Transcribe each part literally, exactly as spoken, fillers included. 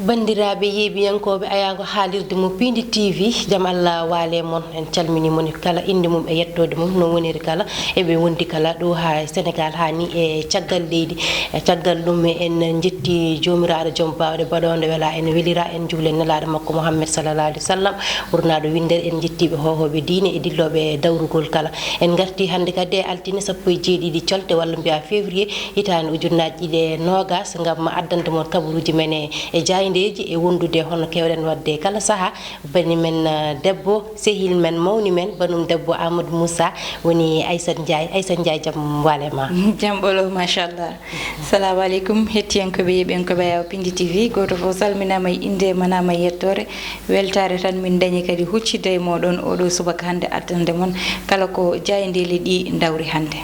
Banndiraaɓe yeeɓiyankooɓe ayaago haalirde mo Piindi T V, jam Allah waale mon. En calminii mon kala innde mum e yettoode mum, no woniri kala eɓe wondi kala ɗo haa Senegaal haa ni e caggal leydi. E caggal ɗum en njetti Joomiraaɗo joom baawɗe baɗoonde wela en welira en juulen Nelaaɗo makko Muhammad sallallahu alaihi wasallam, ɓurnaaɗo winndere. En njettiiɓe hoohooɓe diine e dillooɓe dawrugol kala. En ngartii hannde kadi e altine sappo e jeeɗiɗi colte walla mbiyaa février hitaande ujunnaaji ɗiɗi e noogas ngam addande mon kabaruuji men e, e jaayndeeji e wondude hono keewɗen waɗde kala sahaa. Bani men, eh, debbo, sehil men, mawni men, banum debbo Amadou Moussa woni Aissata Ndiaye. Aissata Ndiaye, jam waale ma. Jam ɓolo, machallah. Salamu aleykum, hettiyankooɓe, yeeɓiyankooɓe Ayaw Pindi T V. Gooto fof salminaama e innde, manaama e yettoore. Weltaare tan min dañi kadi huccitde e mooɗon oɗo subaka hannde addande mon kala ko jaayndeeji ɗi ndawri hannde.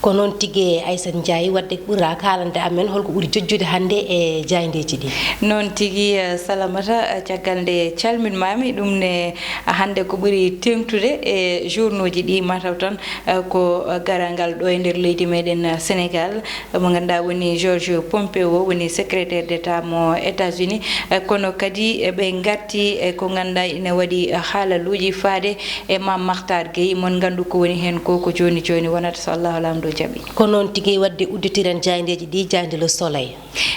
Ko noon tigi, Aissata Ndiaye, waɗde ɓura kaalande amen holko ɓuri jojjude hannde e jaayndeeji ɗi? Noon tigi, eh, Salamata, eh, caggal nde calminmaami, ɗum ne, eh, hannde ko ɓuri teeŋtude e journaux ji ɗi, mataw tan, eh, ko, eh, garal ngal ɗo e nder leydi meɗen, eh, Senegal, eh, mo ngannduɗaa woni Georges Pompeo, woni secrétaire d'État mo États-Unis, eh, kono kadi, eh, ɓe ngarti e ko ngannduɗaa ina waɗi, eh, haalaluuji faade e Mame Makhtar Gueye, mon nganndu ko woni heen ko, ko jooni jooni wonata so Allahu Laamɗo jaɓi. Ko noon tigi, waɗde udditiren jaayndeeji ɗi, jaaynde Le Soleil.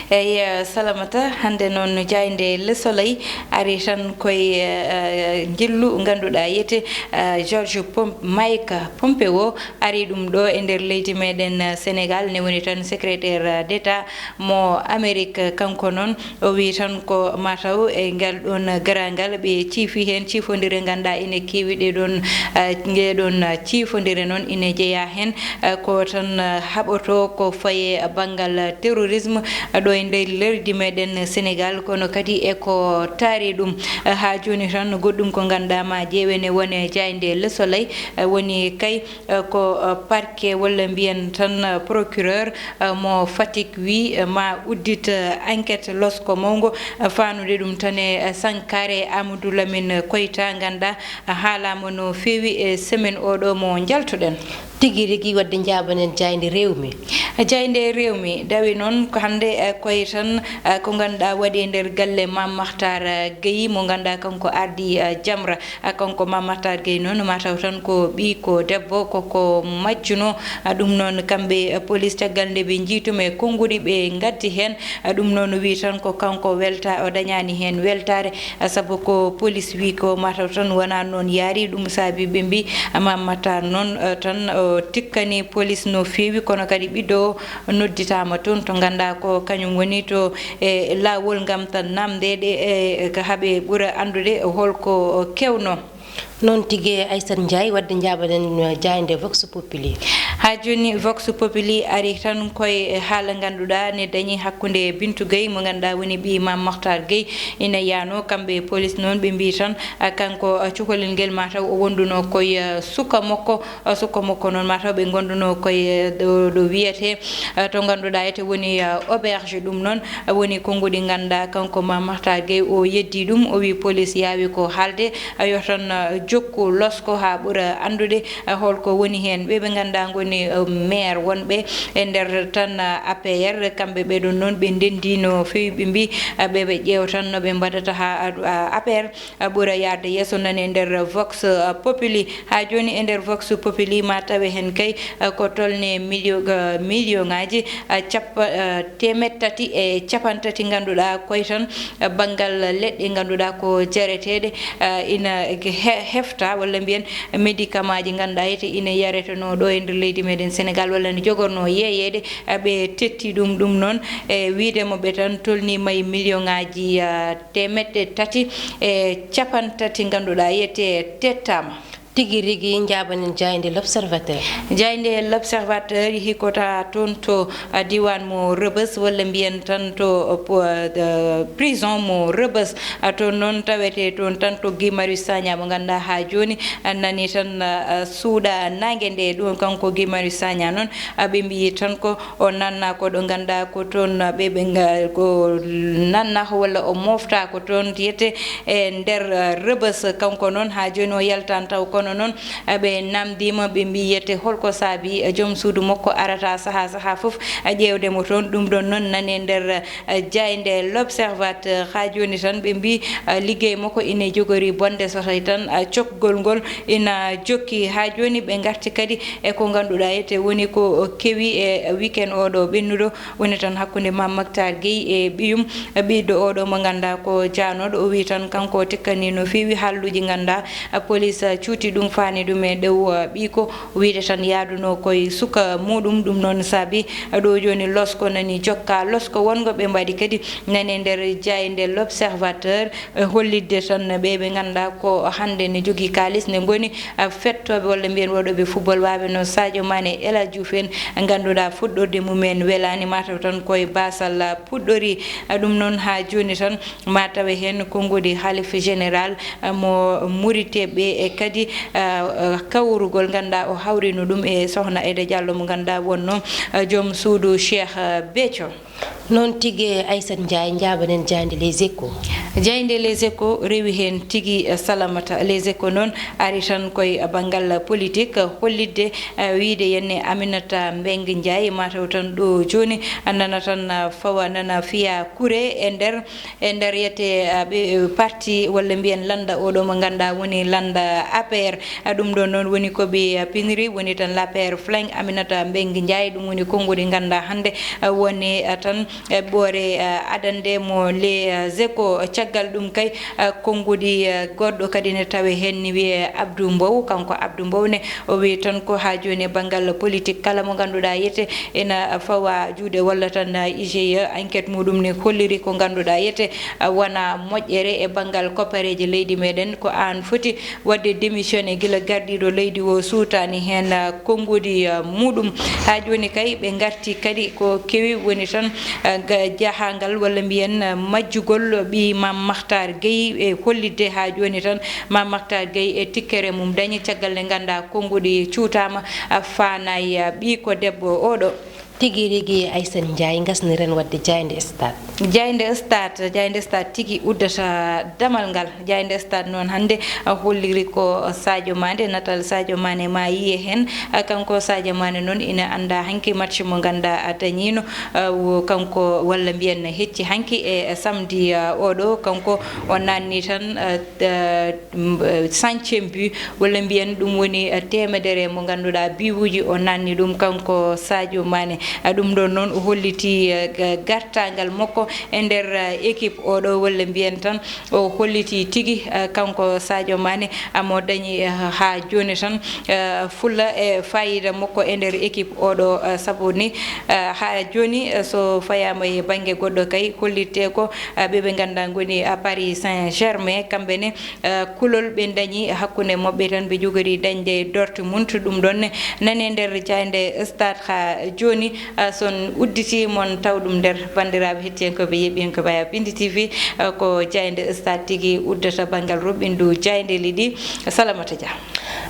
Eyi, eh, Salamata, hannde noon jaaynde Le Soleil ari tan koye, eh, njillu ngannduɗaa wiyetee, eh, George Pom-, Mike Pompeo ari ɗum ɗo e nder leydi meɗen, eh, Senegal, ne woni tan secrétaire, eh, d'État mo Amérique. Kanko noon o wii tan ko mataw e ngal ɗon garal ngal ɓe ciifi heen ciifondire ngannduɗaa ene keewi. Ɗe ɗon, eh, nge ɗon, eh, ciifondire noon ine jeyaa heen, eh, ko tan, eh, haɓoto ko faye banngal terrorisme, eh, ɗo e nder leydi meɗen Senegal, kono kadi e ko taari ɗum. Eh, haa jooni tan goɗɗum ko ngannduɗaa ma ƴeewe ne wone jaaynde Le Soleil, eh, woni kay, eh, ko, eh, parquet walla mbiyen tan, eh, procureur, eh, mo Fatick wi, eh, ma uddit, eh, enquête losko mawngo, eh, fanude ɗum tan e, eh, sankare Amadou Lamine Koita, ngannduɗaa, eh, haalaama no feewi e semaine oɗo mo njaltuɗen. Tigi rigi, waɗde njaabanen jaaynde Rewmi. Jaaynde Rewmi dawi noon ko hannde, eh, koye tan, eh, ko ngannduɗaa waɗi e nder galle Mame Makhtar, eh, Gueye mo ngannduɗaa kanko ardi, eh, Jamra. Ah, kanko Mame Makhtar Gueye noon, mataw tan ko ɓiy ko debbo, ko, ko majjuno. Ah, ɗum noon kamɓe, eh, police caggal nde ɓe njiituma e konnguɗi ɓe ngaddi heen. Ah, ɗum noon o wii tan ko kanko welta, o dañaani heen weltaare. Ah, sabu ko police wii ko mataw tan wonaa noon yaari, ɗum saabi ɓe mbii, ah, Mame Makhtar noon, ah, tan o tikkani police no feewi, kono kadi ɓiɗɗo o nodditaama toon to ngannduɗaa ko kañum woni to e laawol ngam tan namndeede e, e ko haɓe ɓura anndude holko kewno. Noon tigi, Aissata Ndiaye, waɗde njaabaɗen jaaynde Vox Populi. Haa jooni Vox Populi ari tan koye haala ngannduɗaa ne dañi hakkunde Bintu Gueye mo ngannduɗaa woni ɓii Mame Makhtar Gueye ina yaano kamɓe police noon ɓe mbii tan, a, kanko, a, cukalel ngel mataw o wonduno koye, a, suka makko. Ah, suka makko noon, mataw ɓe ngonduno koye, eh, ɗo, ɗo wiyetee, eh, to ngannduɗaa ete woni, eh, auberge. Ɗum noon, eh, woni konnguɗi ngannduɗaa kanko Mame Makhtar Gueye o yeddi ɗum, o wii police yaawi ko haalde, eh, yo tan, eh, jokku losko haa ɓura anndude, eh, holko woni heen. Ɓe ɓe ngannduɗaa ngoni, eh, maire wonɓe e nder tan, eh, A P R, kamɓe ɓe ɗon noon ɓe ndenndi no feewi, ɓe mbii, eh, ɓe ɓe ƴeewa tan no ɓe mbaɗata haa, eh, A P R ɓura yahde yeeso. Nani e nder Vox Populi. Haa jooni e nder Vox Populi ma tawe heen kay, eh, ko tolni million, eh, million ngaaji, eh, cappa-, eh, teemeɗɗe tati e cappanɗe tati ngannduɗaa koye tan, eh, banngal leɗɗe ngannduɗaa ko jareteeɗe, eh, ina he-, hefta walla mbiyen médicament ji ngannduɗaa ete ina yaretenoo ɗo e nder leydi meɗen Senegal walla ne jogornoo yeeyeede, eh, ɓe tetti ɗum. Ɗum noon e wiide mo ɓe tan tolni may million ngaaji, eh, teemeɗɗe tati e cappanɗe tati ngannduɗaa yiyetee tettaama. Tigi rigi njaabanen jaaynde L'Observateur. Jaaynde L'Observateur hikota toon to, a, diiwaan mo Rebeuss walla mbiyen tan to, o, po-, a, prison mo Rebeuss. A, toon noon tawetee toon tan to Guy Marius Sagna mo ngannduɗaa haa jooni, a, nani tan, a, a, suuɗa naange nde. Ɗum kanko Guy Marius Sagna noon, a, ɓe mbiyi tan ko o nanna ko ɗo ngannduɗaa ko toon, ɓe ɓe nga-, ko nanna ko walla o mofta ko toon yiyetee e nder, eh, Rebeuss. Kanko noon haa jooni o yaltaani taw kon Noon, ɓe namdiima, ɓe mbiyi yette holko saabi joom suudu makko arata sahaa sahaa fof ƴeewde mo toon. Ɗum ɗoon noon nani e nder jaaynde L'Observateur. Haa jooni tan ɓe mbiyi liggey makko ina jogori bonde so tawi tan cokgol ngol ina jokki. Haa jooni ɓe ngarti kadi e ko ngannduɗaa yette woni ko kewi e weekend oɗo ɓennuɗo. Woni tan hakkunde Mame Mactar Guèye e ɓiyum, ɓiɗɗo oɗo mo ngannduɗaa ko jaanooɗo. O wi tan kanko o tikkani no feewi haalluuji ngannduɗaa, a, police, a, cuuti ɗum, faani ɗum e ɗew, a, ɓiiko. O wiide tan yaaduno koye suka muɗum. Ɗum noon saabi, a, ɗo jooni losko nani jokka, losko wongo ɓe mbaɗi kadi nani e nder jaaynde L'Observateur. E hollitde tan ɓe ɓe ngannduɗaa ko hannde ne jogii kaalis, ne ngoni, a, fettooɓe walla mbiyen waɗooɓe football, waaɓe no Sadio Mané, El Hadji Diouf en, ngannduɗaa fuɗɗorde mumen welaani, mataw tan koye baasal, a, puɗɗori. A, ɗum noon haa jooni tan ma tawe heen konngudi Halif Général, a, mo Muriteɓe e kadi, a, a, kawrugol ngannduɗaa o hawrino ɗum e Sohna Aïda Diallo mo ngannduɗaa wonno, a, joom suudu Cheikh, a, Béthio. Noon tigi, Aissata Ndiaye, njaabanen jaaynde Les Échos. Jaaynde Les Échos rewi heen tigi, eh, Salamata. Les Échos noon ari tan koye banngal politique, eh, hollitde, eh, wiyde yenne Aminata Mbengue Ndiaye, mataw tan ɗo jooni, nana tan, eh, fawa, nana fiya kure e nder, e nder yete, eh, ɓe, eh, parti walla mbiyen lannda oɗo mo ngannduɗaa woni lannda A P R. A, ɗum ɗo noon woni ko ɓe, a, piniri, woni tan l'A P R flank Aminata Mbengue Ndiaye. Ɗum woni konngudi ngannduɗaa hannde, a, woni, a, tan, a, ɓoore, a, adannde mo Les Échos. Caggal ɗum kay, a, konngudi, a, goɗɗo kadi ne tawe heen, ne wiyee Abdou Mbow. Kanko Abdou Mbow ne, o wi tan ko haa jooni e banngal politique, kala mo ngannduɗaa yete ina fawa juuɗe walla tan, a, I G E, enquête muɗum ne holliri ko ngannduɗaa yete, a, wona moƴƴere e banngal koppareeje leydi meɗen. Ko aan foti waɗde démissionné gila gardiiɗo leydi o suutaani heen, ah, konngudi, ah, muɗum. Haa jooni kay ɓe ngarti kadi ko kewi woni tan, ah, ga-, jahangal walla mbiyen, ah, majjugol ɓii Mame Mactar Guèye e hollitde haa jooni tan Mame Mactar Guèye e tikkere mum dañi caggal nde ngannduɗaa konngudi cuutaama, ah, faanaay, ah, ɓii ko debbo oɗo. Tigi rigi Aissata Ndiaye, ngasniren waɗde jaaynde Stade. Jaaynde Stade, jaaynde Stade tigi uddata damal ngal. Jaaynde Stade noon hannde, a, holliri ko Sadio Mané, natal Sadio Mané ma yiye heen. A, kanko Sadio Mané noon ina anndaa hanki match mo ngannduɗaa a dañiino, a, wo kanko walla mbiyen hecci hanki e, e samedi, a, oɗo. Kanko o naanni tan, a, a, m-, eh, centième but, walla mbiyen ɗum woni, eh, teemedere mo ngannduɗaa biwuuji o naanni ɗum kanko Sadio Mané. Ah, ɗum ɗo noon o holliti, eh, ga-, gartaangal makko e nder, eh, équipe oɗo, walla mbiyen tan o holliti tigi, eh, kanko Sadio Mané amo dañi, eh, haa jooni tan, eh, fulla e faayiida makko e nder équipe oɗo, eh, sabu ni, eh, haa jooni, eh, so fayaama e bannge goɗɗo kay hollitte ko, eh, ɓe ɓe ngannduɗaa ngoni, eh, Paris Saint-Germain, kamɓe ne, eh, kulol ɓe dañi hakkunde maɓɓe tan, ɓe jogori dañde Dortmund. Ɗum ɗoon ne nani e nder jaaynde Stade haa jooni. Eh, so on udditi mon taw ɗum nder, banndiraaɓe hettiyankooɓe, yeeɓiyankooɓe Ayaw Pindi T V, eh, ko jaaynde Stade tigi uddata banngal roɓɓindu jaayndeeli ɗi. Salamata Dia.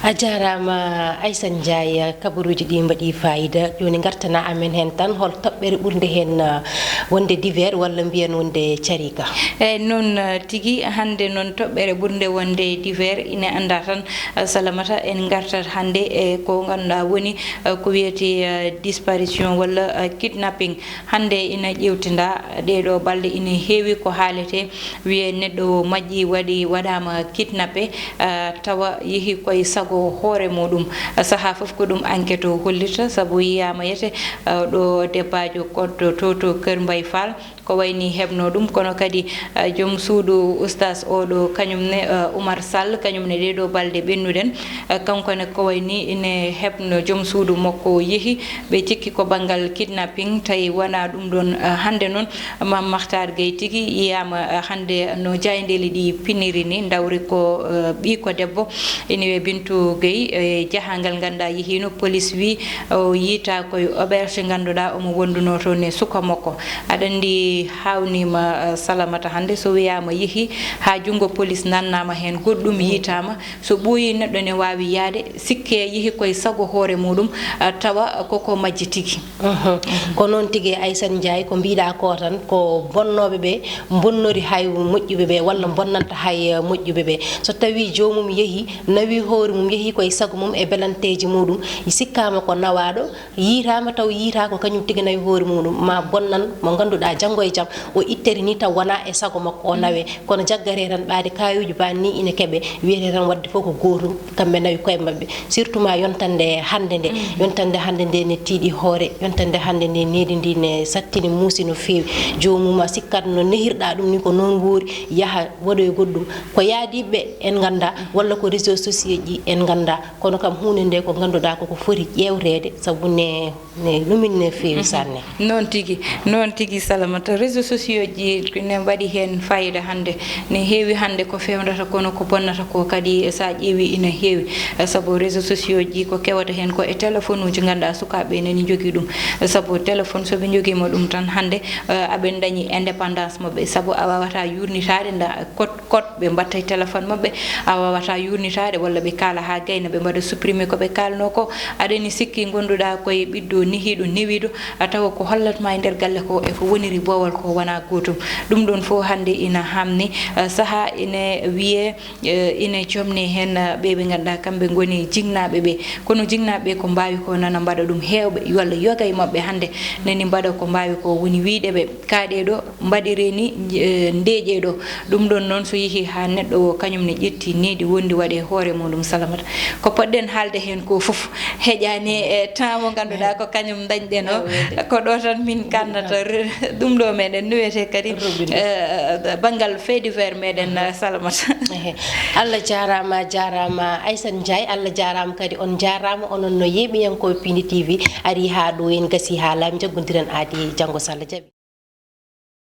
A jaaraama, Aissata Ndiaye, kabaruuji ɗi mbaɗi faayiida. Jooni ngartana amen heen tan, hol toɓɓere ɓurnde heen, ah, wonde divers walla mbiyen wonde cariika? Eeyi, noon, ah, tigi, hannde noon toɓɓere ɓurnde wonde divers ine anndaa tan, ah, Salamata, en ngartat hannde e ko ngannduɗaa woni, ah, ko wiyetee, ah, disparition walla, ah, kidnapping. Hannde ina ƴeewtindaa, ɗee ɗoo balɗe ina heewi ko haaletee, wiyee neɗɗo o majjii, waɗi, waɗaama kidnappé, ah, tawa yehi koye sago hoore muɗum. Sahaa fof ko ɗum enquête o hollirta, sabu yiyaama yete, ah, ɗo debbaajo koɗɗo to, to Kër Mbaye Fall, ko wayi ni heɓno ɗum, kono kadi, ah, joom suudu ustaas oɗo, kañum ne, ah, Oumar Sall, kañum ne ɗee ɗoo balɗe ɓennuɗen, ah, kanko ne ko wayi ni ine heɓno joom suudu makko yehi, ɓe cikki ko banngal kidnapping, tawi wonaa ɗum ɗoon. Ah, hannde noon, Mame Mactar Guèye tigi yiyaama, ah, hannde no jaayndeeli ɗi piniri ni, ndawri ko, ah, ɓiiko debbo, ina wiyee Bintu Guèye, e jahangal ngannduɗaa yehiino, police wi o yiytaa koye auberge ngannduɗaa omo wonduno toon e suka makko. Aɗa anndi Haawnima, eh, Salamata, hannde so wiyaama yehi haa junngo police nannaama heen, goɗɗum yiitaama, so ɓooyii neɗɗo ne waawi yahde, sikke yehi koye sago hoore muuɗum, eh, tawa koko majji tigi. Mhm. Ko noon tigi, Aysata Njaay, ko mbiɗa ko tan, ko bonnooɓe ɓe mbonnori hay moƴƴuɓe ɓe, walla bonnanta hay, eh, moƴƴuɓe ɓe. So tawii joomum yehi, nawi hoore mum, yehi koye sago mum e belanteeji muuɗum, sikkaama ko nawaaɗo, yiitaama taw yiitaaka, ko kañum tigi nawi hoore muuɗum, ma bonnan mo ngannduɗaa janngo e jam o ittere ni taw wonaa e sago makko o nawe. Kono jaggate tan ɓaade kaayuuji baan ni ina keɓe, wiyete tan waɗde fof ko gootum, kamɓe nawi koye maɓɓe. Surtout ma yontande hannde nde, yontande hannde nde ne tiiɗi hoore, yontande hannde nde nehdi ndi ne sattini muusi no feewi. Joomum a sikkat no nehirɗaa ɗum ni ko noon woori, yaha waɗoya goɗɗum. Ko yaadiiɓe en nganndaa, walla ko réseaux sociaux ji en nganndaa, kono kam huunde nde ko ngannduɗaa koko foti ƴeewteede, sabu ne, ne ɗumin ne feewi sanne. Noon tigi, noon tigi Salamata. Réseaux sociaux ji ne mbaɗi heen fayida hannde. Ne heewi hannde ko feewndata kono ko bonnata ko kadi sa ƴeewi ina heewi. Eh, sabu réseaux sociaux ji ko kewata heen ko e téléphone uji ngannduɗaa sukaaɓe nani njogii ɗum. Eh, sabu téléphone so ɓe njogiima ɗum tan hannde, eh, aɓe ndañi indépendance maɓɓe. Sabu a waawata yuurnitaade nda code, code ɓe mbatta e téléphone maɓɓe, a waawata yuurnitaade walla ɓe kaala haa gayna ɓe mbaɗa supprimer ko ɓe kaalnoo ko. Aɗa ene sikki ngonnduɗaa koye ɓiɗɗo nehiiɗo newiiɗo, a tawa ko hollatma e nder galle ko e ko woniri boowal ko wonaa gootum. Ɗum ɗoon fof hannde ina haamni, eh, sahaa ina wiyee, eh, ina comnee heen, eh, ɓe ɓe ngannduɗaa kamɓe ngoni jinnaaɓe ɓe. Kono jinnaaɓe ɓe ko mbaawi ko nana mbaɗa ɗum heewɓe, walla yoga e maɓɓe hannde nani mbaɗa ko mbaawi ko woni wiyde ɓe. Kaaɗee ɗo, mbaɗiree ni, eh, ndeeƴee ɗo. Ɗum ɗoon noon, so yehii haa neɗɗo o kañum ne ƴetti nehdi wondi waɗi e hoore muuɗum Salamata. Ko poɗɗen haalde heen ko fof heƴaani e temps mo ngannduɗaa ko kañum ndañɗen o. Ko ɗo tan min kannata re-, ɗum ɗo meɗen nuwete kadi, eh, banngal fait divers meɗen, eh, Salamata. Ehe. Allah jaaraama, jaaraama Aysata Njaay, Allah jaaraama kadi, on njaaraama onon no yeeɓiyankooɓe Pindi T V, ari haa ɗo en gasi haa laaɓi, njaggondiren aadi janngo so Allah jaɓi.